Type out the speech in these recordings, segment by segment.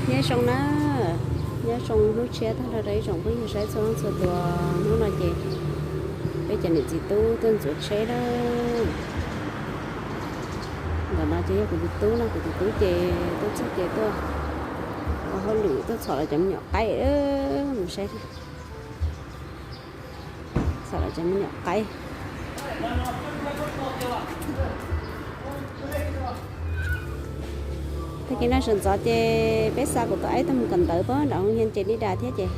Nyob zoo na, nyob zoo hnub tshiab tag nrho rau ib tsoom phooj ywg saib txhua leej txhua tus. Hnub no ces peb cov niam txiv tub tuaj ntxuav tsheb na. Ntawm no ces yog kuv tus tub no, kuv tus tub ces tuaj txog ces tuaj ua hauj lwm tuaj txhom los cov me nyuam qaib, mus saib. Txhom los cov me nyuam qaib. Tag kis no sawv ntxov ces peb xa kuv tus aib tuaj mus kawm ntawv pab nram hoo hias ces li das thiab ces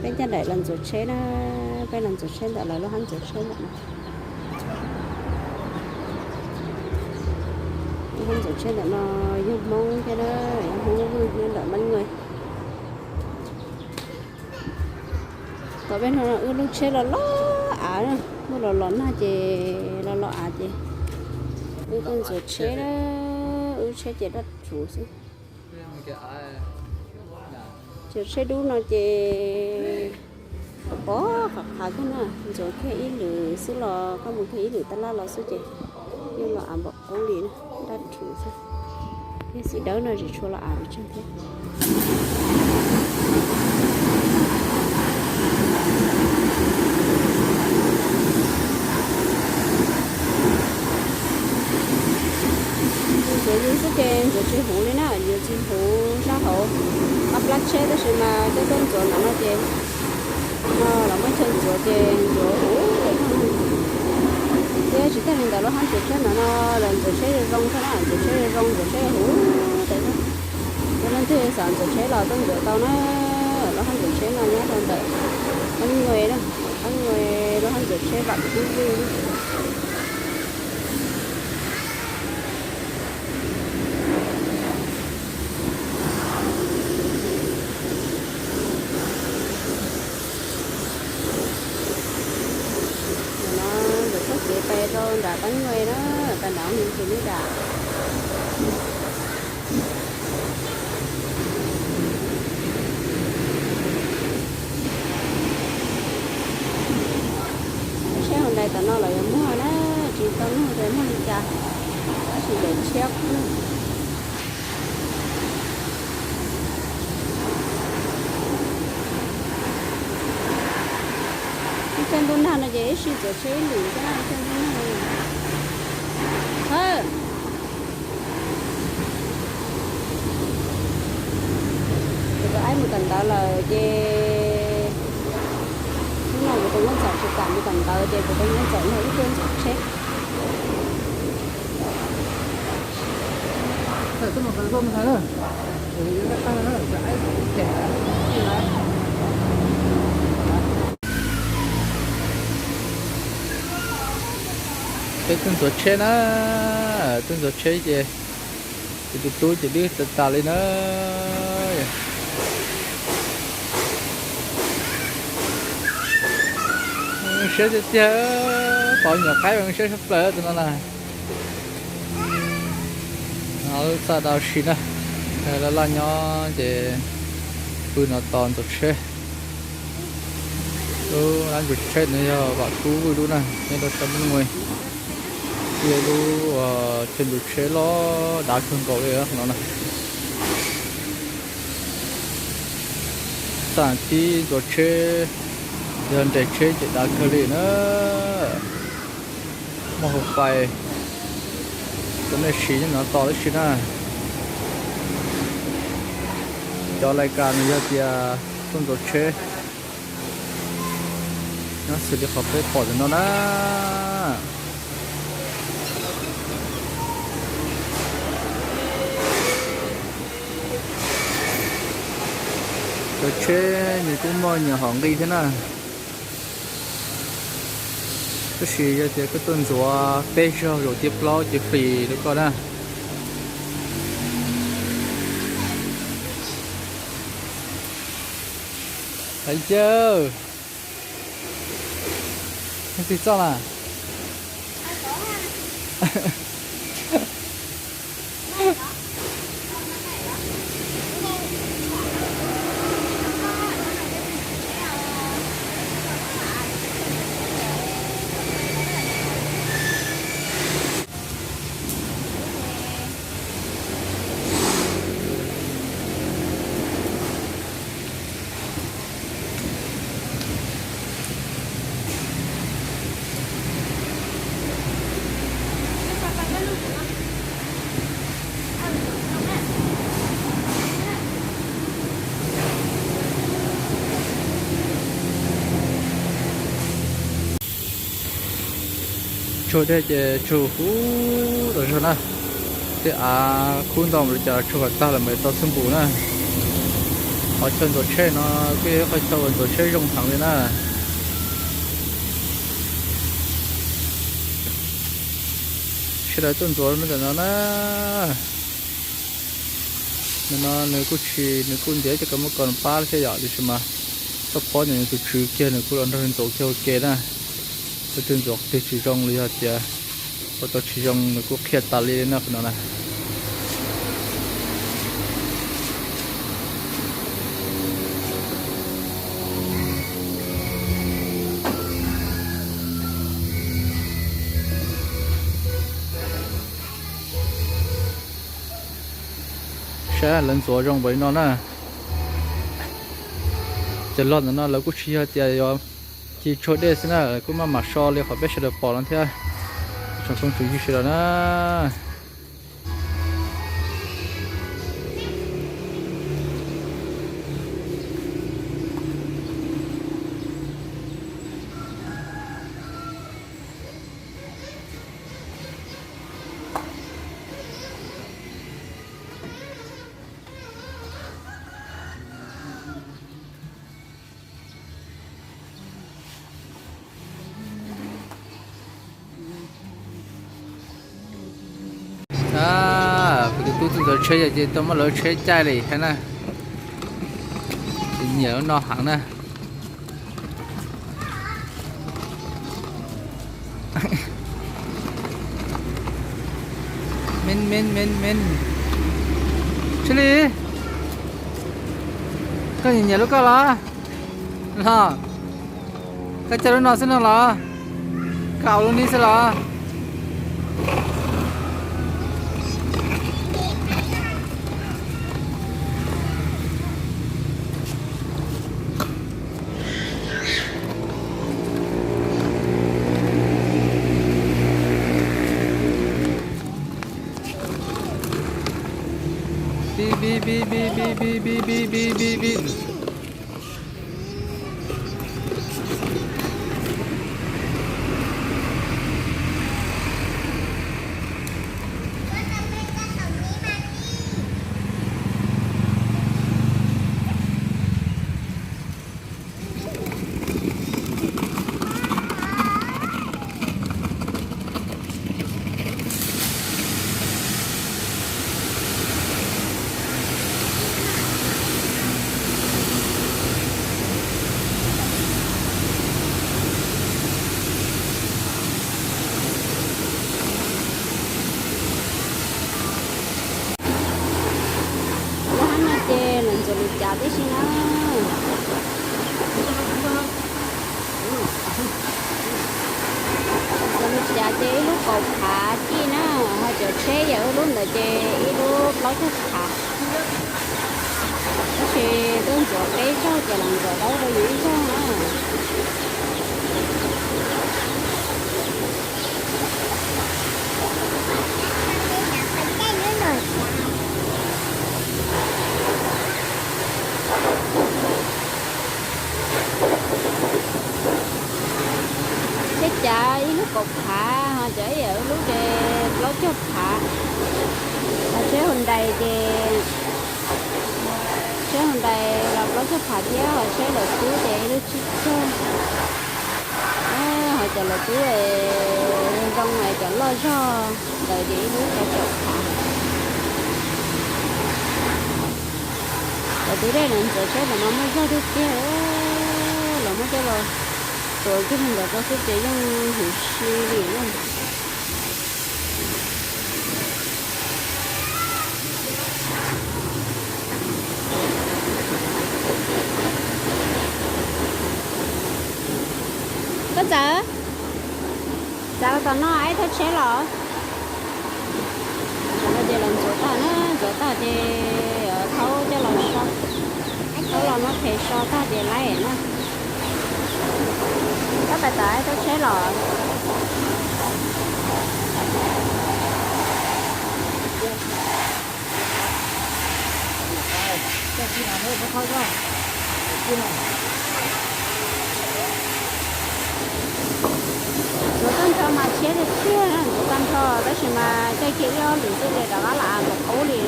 peb coj ntawm los ntxuav tsheb na, peb los ntxuav tsheb ntawm lawv lub hab ntxuav tsheb ntawm no. Lub hab ntxuav tsheb ntawm no yog Hmoob thiab na, yog Hmoob Vwj nyob ntawm Mab Nuj. Tom peb no wb lub tsheb los los av, muaj los los nag ces los los av ces wb tuaj ntxuav tsheb na, wb tsheb ces daj rhuv xwb. Cov tsheb dub no ces pov pov qhav qhav kawg na, ntxuav kiag ib lwm xwb los koj mus kiag ib lwm tab laj los xwb ces yeej los av npaum qub li na, daj rhuv xwb. Yog txiv dawb no tsis tshua los av pes tsawg thiab. Ntxuav yus xwb ces ntxuav tsis huv li na, ntxuav tsis huv sab hauv qab plab tsheb, tab sis mas coj tuaj ntxuav ntawm no ces no los muaj chaw ntxuav ces ntxuav huv tawm no. Thiab tsis tag li ntawd lub hab ntxuav tsheb ntawm no los ntxuav tsheb zoo zoo xwb na, ntxuav tsheb zoo zoo, ntxuav tsheb huv tawm no. Yog leej twg xav ntxuav tsheb los tuaj ntxuav tau na, lub hab ntxuav tsheb no nyob rau ntawm Mab Nuj na, Mab Nuj lub hab ntxuav tsheb vam kub vwj. Ntawm no ntxuav tsheb kev pais rau nram Pab Nuj na, pais nram hoo hias li dam. Saib hauv nrais tom no los yuav muag na, tsis tau nug tias muag li cas, tab sis daim tshiab kub. Ib txoj ntuj nag no ces ib sij ntxuav tsheb ib lwm thiab, ib txoj ntuj nag no. Kuv tus aib mus kawm ntawv lawm ces hnub no kuv tus nkauj ntxawm tsis kam mus kawm ntawv ces kuv tus nkauj ntxawm nrog wb tuaj ntxuav tsheb. Peb tuaj ntxuav tsheb na, tuaj ntxuav tsheb ces kuv tus tub ces dwb tas tas li na. Siab tiag tiag, pom nyuam qaib mas siab sab plaws tus no na. Lub txaj dab tsi na, laj laj nyob ces pw no tos ntxuav tsheb. Lub hab ntxuav tsheb no yog Vam Kub Vwj lub na, nyob rau sab Mab Nuj, yog lub chaw ntxuav tsheb loj dav kawg nkaus li no na. Txaj tib ntxuav tsheb, yog nres tsheb ces dav kawg li na. Muaj hauv fais rau nej siv nyob no tos tab sis na. Cov lais kas nws yog tias tuaj ntxuav tsheb, nyob xws li qhov peb pom ntawm no na. Cov tsheb nws kuj muaj nyias hom nqi thiab na. Tab sis yog tias koj tuaj ntxuav peb zaug zaum thib plaub ces free rau koj na. Hais yawg, leej twg txoj na? Tsuag dej ces tsuag huv tau zog na. Tej av kub ntau li cas tsuag kom tag lawm mam tau xub npus na. Qhov chaw ntxuav tsheb no kuj yog ib qhov chaw uas ntxuav tsheb zoo heev li na. Sawv daws tuaj ntxuav ntawm no na. Ntawm no nws kuj tsis, nws kuj ntiav cov kab mob kos pab thiab yom, tiam sis mas txoj pob ntawm nws tus tswv kiag nws kuj los nrog ntxuav kiag ua ke na. Leej twg ntxuav qhov twg tsis zoo los yog tias ua tau tsis zoo nws kuj qhia tas li na qhov no na. Saib lawv ntxuav zoo npaum li no na. Cov log ntawm no lawv kuj tsis yog tias yuav ci tsuag dej xwb na, kuj maj mam so li qhov peb sawv daws pom no thiab. Tsoom phooj tsoom ywg sawv daws na. Kuv tus tub tuaj ntxuav tsheb ces tau muab lawv tsheb caij li thiab na. Tsis nyiam lub no heev na. Min min min min. Tsheb li, koj nyiam nyiam lub koj los? Los, koj caij lub no xwb no los? Koj au lub nib xwb los? Lub hab no ces lawv ntxuav lub cav tib si na. Ntxuav lub cav ces ib lub kaum phav cij na, ho cov tsheb yam ub lub ntawd ces ib lub plaub caug phav. Tab sis twb ntxuav peb zaug ces los ntxuav tau rau yus ib zaug na. Tsheb cav ib lub kaum phav, ho cov ib yam ub lub ces plaub caug phav. Ho tsheb Hyundai ces, tsheb Hyundai los plaub caug phav thiab, ho tsheb lawv tub ces ib lub tsib caug. Ho cov lawv tub zoo es cov loj zog ntawd ces ib lub kaum phav. Cov tub dej no ntxuav tsheb ntawm no muaj zog tiag tiag, los muab coj los txuas kiag li ntawd rau xwb ces yeej huv si li na. Koj txawm, txav los tom no, ib thawj tsheb los. Tam no ces los ntxuav tag na, ntxuav tag ces thaub coj los so, thaub los muab phem so tag ces laib na. Koj pais tom ib thawj tsheb los. Ntxuav tag nrho mas Ceb tiag tiag, ntxuav tag nrho tab sis mas caij kiag ib ob lwm xwb ces rov qab los mus qub li.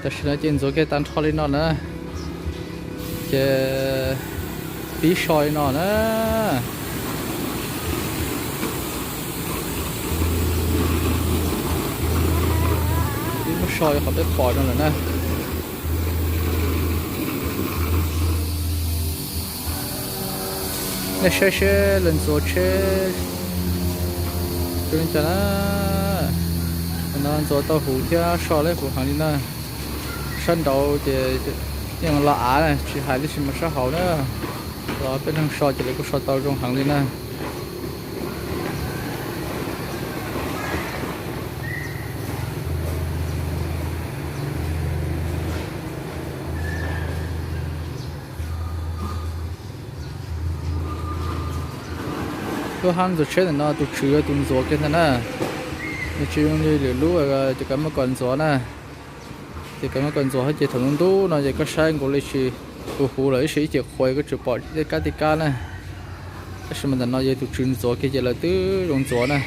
Tam sim no ces ntxuav kiag tag nrho li no na, ces pib so li no na. Pib muab so li qhov peb pom no lawm na. Nej saib seb lawv ntxuav tsheb zoo li cas na. No ntxuav tau huv thiab so lawm huv heev li na. Sab nraud ces yeej los av na, tsis hais tab sis mas sab hauv na, los peb leeg so ces lawv kuj so tau zoo heev li na. Lub hab ntxuav tsheb ntawm no tus tswv yog tus ntxuav kiag ntag na. Nws tsis zoo li lwm lub ces kov muab kom ntxuav na. Ces kov muab kom ntxuav thiab ces thaum ntuj ntuj no ces koj saib nkaus li tsis huv huv lawm ib sim ib ce qhuav koj tsuas pom tej kab tej kab na. Tab sis mas ntawm no yog tus tswv ntxuav kiag ces lawv twb zoo ntxuav na.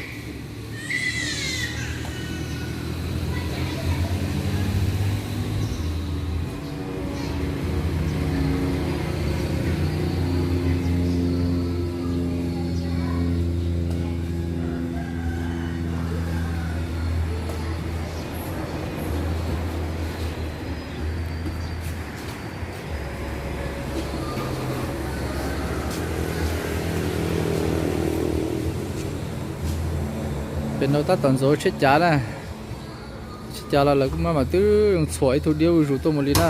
Pem no tab tom ntxuav tsheb cav na. Tsheb cav los lawv kuj muab mas twb zoo txhuam ib tug diab zuj zus tuaj mus li na.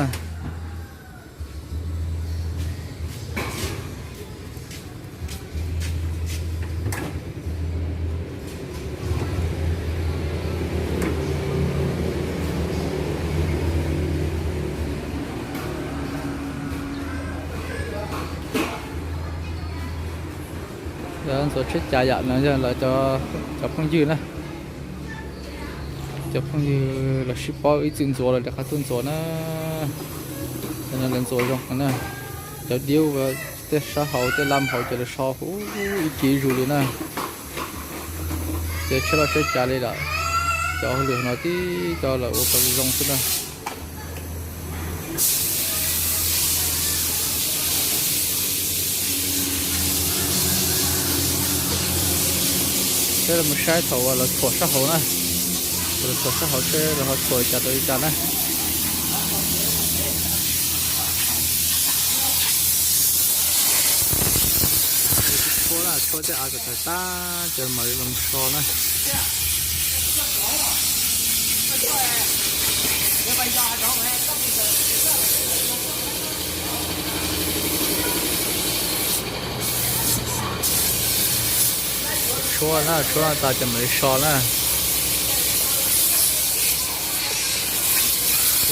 Lawv ntxuav tsheb cav yam no yog lawv cov phooj ywg na. Cov phooj ywg los sib paub ib txwm ntxuav los rov qab tuaj ntxuav na. Cov no lawv ntxuav zoo na. Cov diab tej sab hauv tej lam hauv ces lawv so huv ib ce zuj zus li na. Ces tsheb loj tsheb cav li lawm, cov hauj lwm no tib co lawv ua kom zoo xwb na. Peb los mus saib thaum uas lawv txhuam sab hauv na. Lawv txhuam sab hauv seb lawv ho txhuam li cas rau li cas na. Tshuab na, tshuab tej av kom tawg tag ces mam li los so na. Tshuab na, tshuab tas ces mam li so na.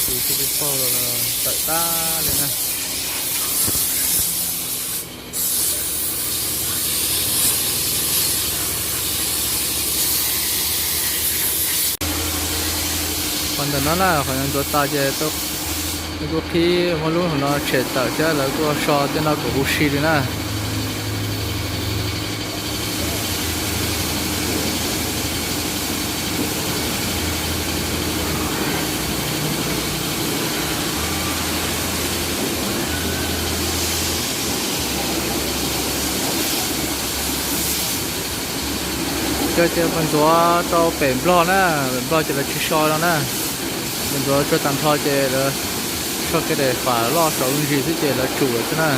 Tus tib pog tawm tag li na. Qhov ntawm no na, qhov ntawd ntxuav tas ces kuj qhib muab lub no tshem tawm thiab lawv kuj so tej no kom huv si li na. Cov tias mus ntxuav rau pem Nplog na, pem Nplog ces lawv tsis so no na. Mus ntxuav tsuag tag nrho ces lawv so kiag daim fam loj saum lub ntsis xwb ces lawv tsum lawm xwb na.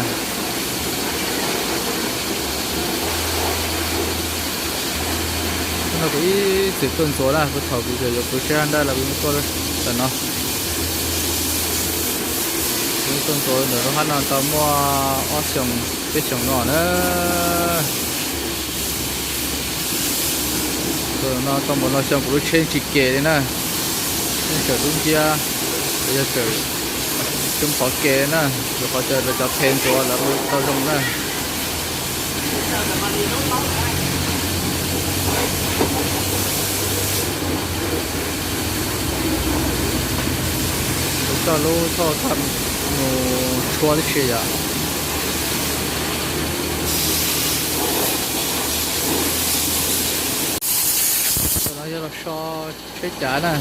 Hnub no kuv ib txwm tuaj ntxuav na, kuv thaum kuv tseem yuav kwv tsheb hab nrab los kuv yeej tuaj ntawm no. Kuv yeej tuaj ntxuav ntawm lub hab no tau muaj ob xyoos peb xyoos no na. Ntxuav no tau npaum no xyoo kuv lub tsheb tsis kem li na, yeej tseem dub nciab, yog tseem tsis pom kev na, rau qhov tias lawv cov phev ntxuav lawv ua tau zoo na. Kuv coj lub thoj tag mus tshuab tib si yom. So tsheb cav na,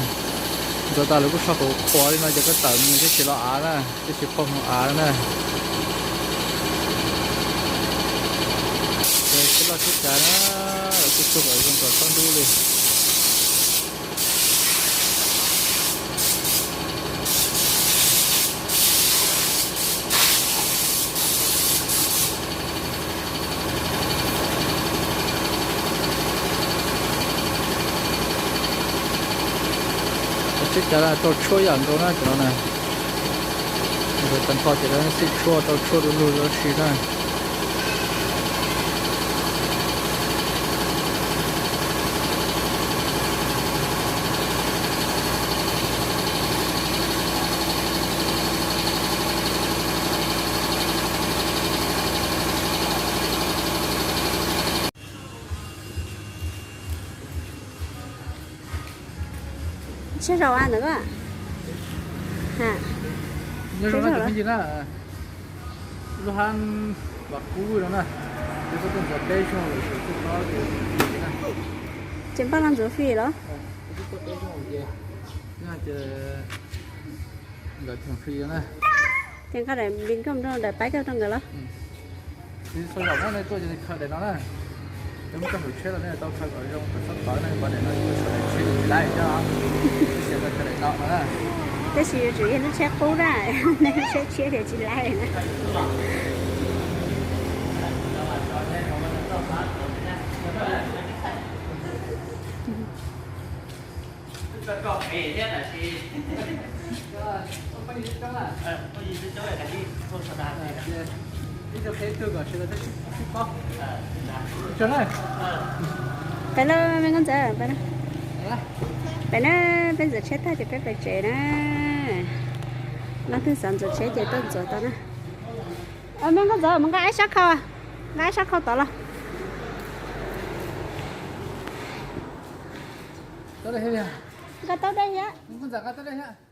ntxuav tas lawv kuj so qhuav qhuav li no ces koj tawm mus thiaj tsis los av na, thiaj tsis poob hauv av na. Ces tsheb loj tsheb cav na, lawv kuj tsuag kom zoo kom txhob ntub li. Tsheb cav rau tshuaj yam nkaus na cov no na. Tag nrho ces lawv xij tshuaj rau tshuaj du lug lawv si na. Tsheb zaum a ntawd a. Nyob zoo na cov phooj ywg na, lub hab Vam Kub no na, ces koj tuaj ntxuav peb xyoos lawm ces kuj paub ces na. Ces npaj los ntxuav fij los? Kuj tuaj peb xyoos ces, ces nkawd tseem free na. Ces nqa daim npis nkauj rau daim paib coj rau nkawd los? Txhua zaum na nej tuaj ces nej khaws daim no na. Cov muaj txoj hauv tsheb los nej tau khaws kom zoo kom txhob tawv na, vim daim no yuav tsum daim tshiab tsis laib thiab os. Tab sis yuav tsum yog lub tsheb qub na, nej lub tsheb tshiab ces tsis laib na. Peb lawm me nkauj ntxawm, peb lawm. Peb na, peb ntxuav tsheb tag ces peb pais tsev na. Leej twg xav ntxuav tsheb ces tuaj ntxuav tau na. Me nkauj ntxawm mus nqa ib sab khau, nqa ib sab khau tod los. Nqa tau dai thiab.